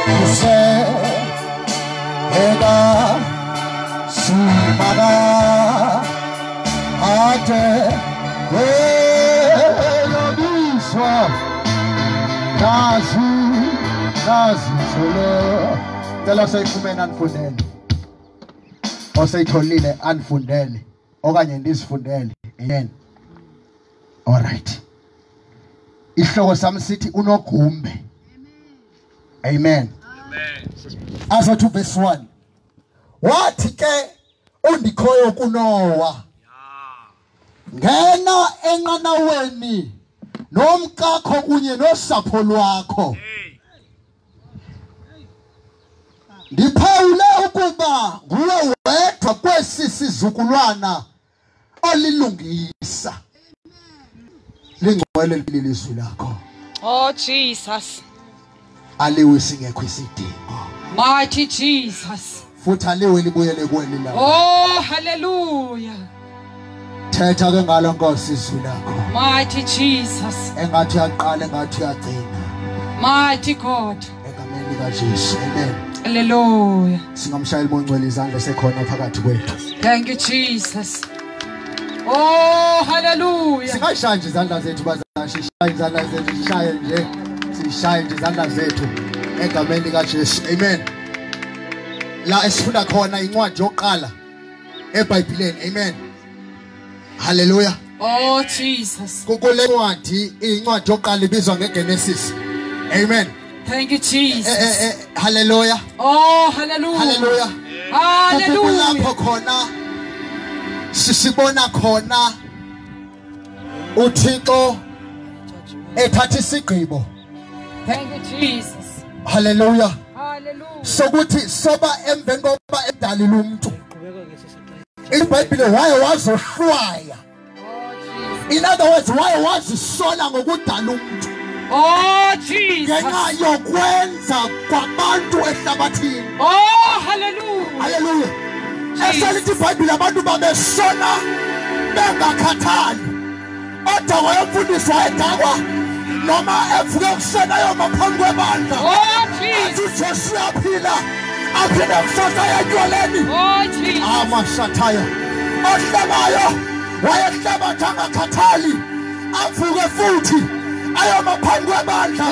Kuseka sumaka ate eyobiswa nazi nazi solo. Cela seyifumene anifundele. Oseyitholile anifundele okanye ndizifundele. Amen. All right. Isihloko sami sithi unogumbe. Amen. Amen. Azothi verse 1. Wathi ke undikhoyo kuNowa, ngena enqanaweni nomkakho kunye nosapho lwakho. Ndiphawule ukuba nguwe wedwa kwesi sizukulwana olilungisa. Lingcwele lilizwi lakho. Oh Jesus. Aliwe singekho isidingo. Mighty Jesus. Futhi aliwe libuyele kweli la. Oh hallelujah. Thetha ke ngalo Nkosi izwi lakho. Mighty Jesus. Engathi uyaqala engathi uyagcina. Mighty God. Egameni likaJesu. Amen. Hallelujah. Singamshayela uMongcwele izandla sekhona phakathi kwethu. Thank you Jesus. Oh hallelujah. Singayishaya nje izandla zethu bazashe, sishaye izandla zethu, sishaye nje, sishaye nje izandla zethu egameni likaJesu. Amen. La esifunda khona incwadi yokuqala eBhayibhelini. Amen. Hallelujah. Oh Jesus. Kule ncwadi, incwadi yokuqala ibizwa ngeGenesis. Amen. Thank you Jesus. Hallelujah. Oh hallelujah. Hallelujah. Hallelujah. Lapho khona sisibona khona uThixo ethatha isigqibo. Thank you Jesus. Hallelujah. Hallelujah. Sokuthi soba emveni kokuba edalile umuntu. IBhayibhile waye wazohlwaya. In other words, waye wazisola ngokudala umuntu. Oh Jesus. Ngenxa yokwenza kwabantu ehlabathini. Oh hallelujah. Hallelujah. Eselithi iBhayibhile abantu babesona bengakhathali. Kodwa wayemfundisi wayedakwa noma evuke ekuseni ayoma phambi kwebandla. Oh Jesus. Athi uJesu uyaphila. Aphinde kusasa etywaleni. Oh Jesus. Amashathaya. Ohlabayo wayehlaba nje angakhathali. Avuke futhi ayoma phambi kwebandla.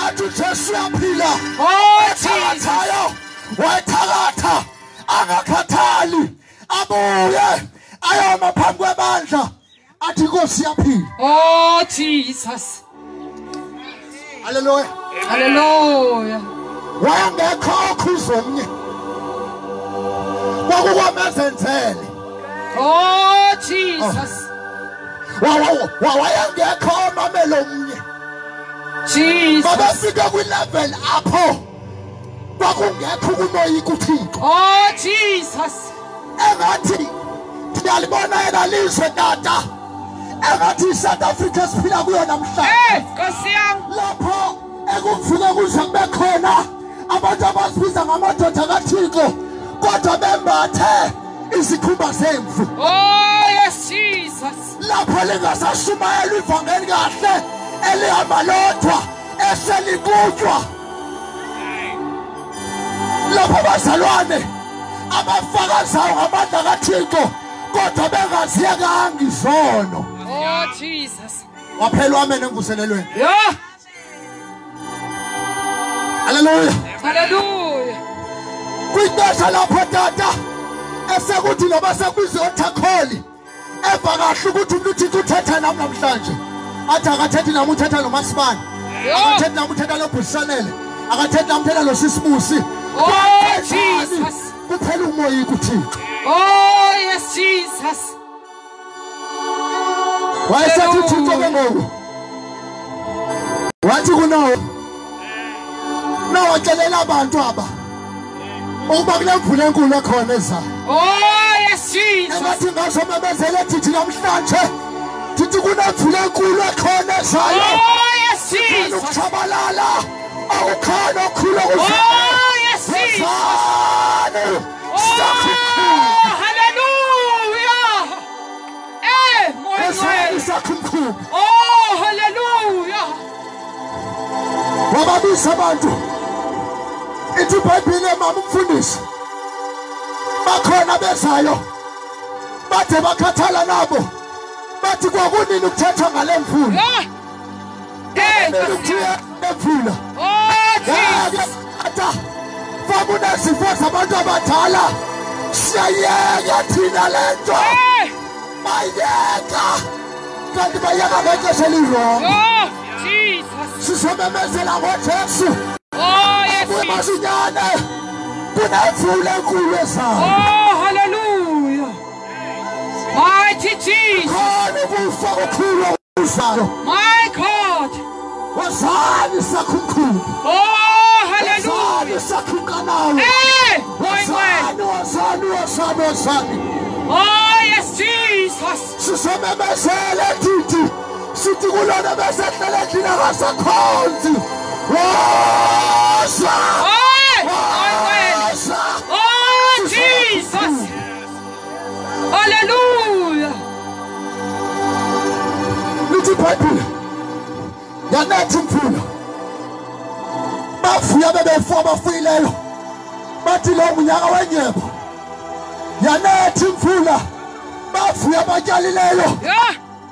Athi uJesu uyaphila. Oh Jesus. Ethakathayo wayethakatha angakhathali. Abuye ayoma phambi kwebandla. Athi Nkosi iyaphila. Oh Jesus. Hallelujah. Hallelujah. Wayengekho okhuzomnye. Kwakukwamezenzele. Oh Jesus. Wayengekho omamelo omnye. Jesus. Babefika kwilevel apho kwakungekho ukumoyika uThixo. Oh Jesus. Engathi ndiyalibona yena lizwe tata. Engathi iSouth Africa esiphila kuyo namhlanje. Eh, Nkosi yami. Lapho ekuvuka kuze kube khona abantu abazibiza ngamadoda kaThixo kodwa bembathe izikhumba zemvu. Oh yes Jesus. Lapho lingasashumayela ivangeli kahle elihamba lodwa eselikutywa. Lapho bazalwane abafakazayo ngamandla kaThixo kodwa bengaziyekanga izono. Oh Jesus. Waphela amen emvuselelweni. Yeah. Hallelujah. Hallelujah. Kwixesha lapho tata esekuthi noba sekuzothakoli eva kahle ukuthi umuntu uThixo uthetha nami namhlanje. Athi akathethi nami uthetha noMasibane. Akathethi nami uthetha noBhusanele. Akathethi nami uthetha noSisibusi. Oh Jesus. Kuphela umoyika uThixo. Oh yes Jesus. Wayesethi uThixo ke ngoku. Wathi kuNowa, Nowa xelela abantu aba ukuba kule mvula enkulu ekhona ezayo. Oh yes Jesus. Engathi ngazomemezela thithi namhlanje. Thithi kunemvula enkulu ekhona ezayo. Oh yes Jesus. Ukutshabalala akukhona okukhulu okuzayo. Oh yes Jesus. Oh hallelujah. Eh moya ngcwele. Oh hallelujah. Wababiza abantu. Ithi iBhayibhile mama umfundisi bakhona bezayo bathe bakhathala nabo bathi kwakunini ukuthetha ngale mvula. Mvula. Oh Jesus. Fakunezifo zabantu abadala siyayeka thina le nto. Bayeka kanti bayeka ngexesha elirongo. Oh Jesus. Sizomemezela ngoJesu. Oh yes. Masinyane kunemvula enkulu ezayo. Oh hallelujah. Mighty Jesus. Khona ukufa okukhulu okuzayo. My God. Wozani sakhumkhulu. Oh hallelujah. Wozani sakhumkanawe. Hey, wozani wozani wozani wozani. Oh yes Jesus. Sizomemezela thithi sithi kulona besehlele endlini akasakhonzi. Woza. Woza. Oh Jesus. Hallelujah. Lithi iBhayibhile yanetha imvula bavuya bebefu abafuyileyo bathi lo ngunyaka wenyebo. Yanetha imvula bavuya abatyalileyo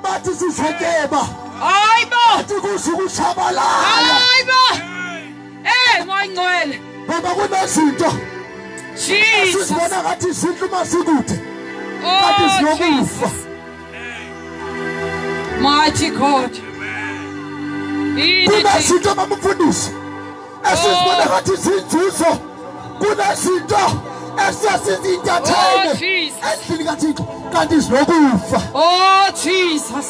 bathi sizotyeba. Hayibo. Bathi kuzukutshabalala. Hayibo. Eh moyingcwele. Ngoba kunezinto Jesus sizibona ngathi izinto uma sikude kanti zinokufa. Mighty God. Kunezinto mama umfundisi esizibona ngathi zinzuzo, kunezinto esesizintathene endlini kaThixo kanti zinokufa. Oh Jesus.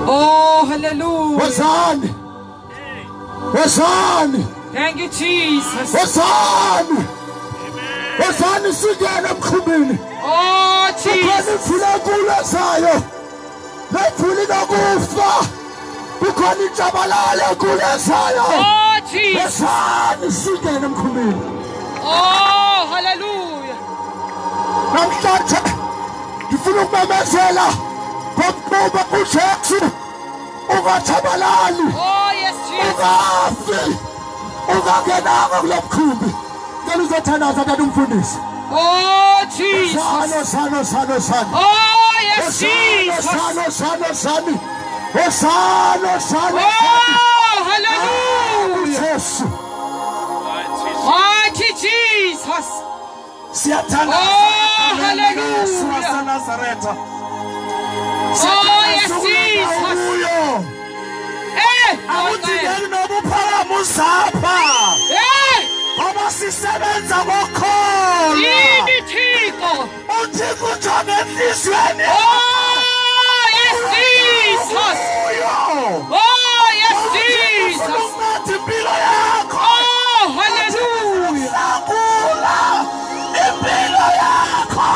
Oh hallelujah. Wozani. Wozani. Thank you Jesus. Wozani. Wozani singene emkhumbini. Oh Jesus. Kukhona imvula enkulu ezayo. Le mvula inokufa. Kukhona intshabalalo enkulu ezayo. Oh Jesus. Wozani singene emkhumbini. Oh hallelujah. Namhlanje ngifuna ukumemezela ngokuba uJesu ungatshabalali. Oh yes Jesus. Ungafi. Ungangenanga kulo mkhumbi. Cela uzothandaza tata umfundisi. Oh Jesus. Sano sano sano sano. Oh yes Jesus. Sano sano sano. Sano sano. Oh hallelujah. Jesus. Mighty Jesus. Siyathandaza. Oh hallelujah. Nazaretha. Oh yes Jesus. Eh, awudingeki nobuphakama uzapha. Eh, ngoba sisebenza ngokholo. Yini Thixo? uThixo ujonge enhliziyweni. Oh yes Jesus. Oh yes Jesus. Unceda impilo yakho. Oh hallelujah. Hlangula impilo yakho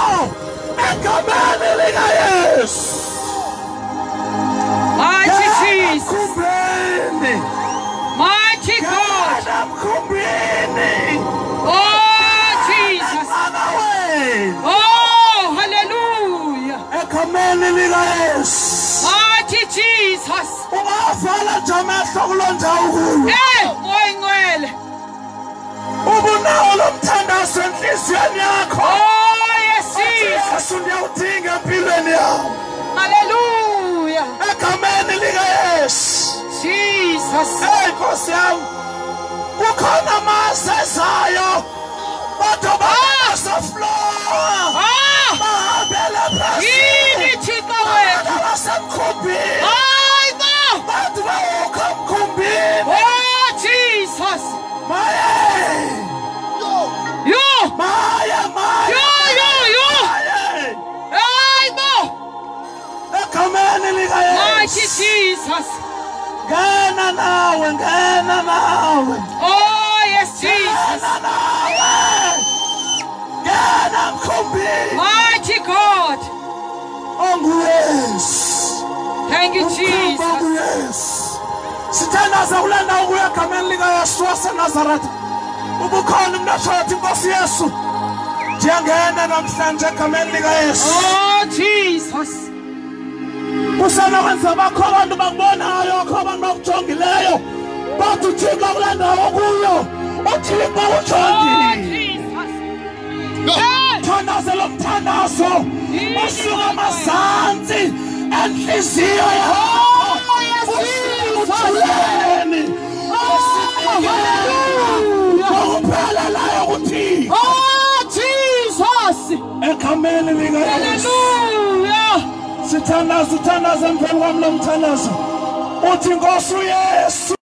egameni likaYesu. Mighty Jesus. Mighty God. Oh Jesus. Oh hallelujah. Mighty Jesus. Eh, moyingcwele. Ubunawo lo mthandazo enhliziyweni yakho. Oh yes Jesus. Ndiyawudinga empilweni yami. Hallelujah. Egameni likaYesu. Jesus. Hey Nkosi yami. Kukhona amasi ezayo. Kodwa basaflowa. Bahambele phezulu. Yini Thixo wethu? Basemkhumbini. Hayibo. Bantu bawukho emkhumbini. Oh Jesus. Maye. Yo. Maye maye. Yo yo yo. Hayibo. Egameni likaYesu. Mighty Jesus. Ngena nawe, ngena nawe. Oh yes Jesus. Ngena nawe. Ngena mkhumbini. Mighty God. OnguYesu. Thank you Jesus. OnguYesu. Sithandaza kule ndawo kuyo egameni likaYesu waseNazaretha. Ubukhona umuntu osho Nkosi Yesu. Ndiyangena namhlanje egameni likaYesu. Oh Jesus. Kusenokwenza bakho abantu bakubonayo, akho abantu bakujongileyo. Kodwa uThixo kule ndawo kuyo, uThixo ujongile. Thandaze lo mthandazo usuka amazantsi enhliziyo yakho. Uthuleni ngokupheleleyo kuThixo. Oh Jesus. Egameni likaYesu. Hallelujah. Sithandaza, uthandaza emveni kwami lo mthandazo. Uthi Nkosi uYesu.